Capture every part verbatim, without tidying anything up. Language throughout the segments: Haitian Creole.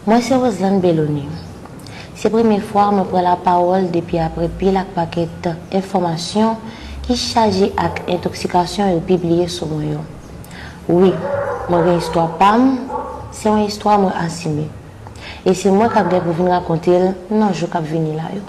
Mwen se Roseland Belonie. Se premye fwa mwen pran lapawòl depi apre pil ak pakèt enfòmasyon ki chaje ak entoksikasyon yo pibliye sou mwen yo. Wi, mwen gen istwa pa m, se yon istwa mwen asime. E se mwen k ap gen pou vin rakonte l nan jou k ap vini la yo.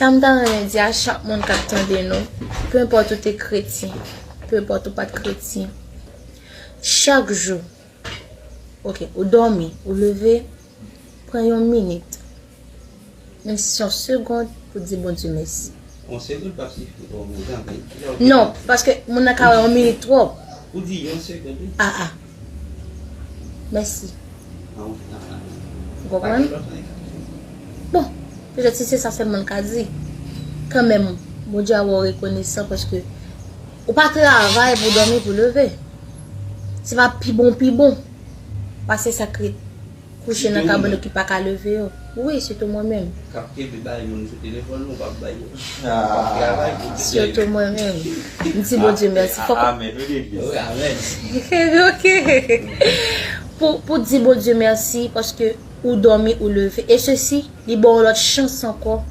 Sa m ta renmen di a chak moun k ap tande nou, pe enpòt ou te kretyen, pe enpòt ou pa t kretyen, chak jou, oke, ou dòmi, ou leve, pran yon minit, menm si se yon segond pou di Bondye mèsi. Yon segond p ap sifi pou yon moun, men kilè w te... Non, paske moun nan ka wè yon minit twòp. Ou di yon segond, wi. Ah, ah. Mèsi. Ou konprann? Bon, petèt si se sa sèlman l ka di. Kanmenm, Bondye a wè w rekonesan paske ou pa travay pou dòmi, pou leve. Se pa pi bon, pi bon. Pase sa k ret kouche nan kabann yo ki pa ka leve yo. Wi, sitou mwen menm. K ap kenbe bay moun sou telefòn, ou p ap bay yo. Ah. W ap travay pou... Sitou mwen menm. M di Bondye mèsi. Fòk... Amèn, wi, legliz. Wi, amèn. Ok. Pou, pou di Bondye mèsi, paske ou dòmi, ou leve. E sesi, li ba w lòt chans ankò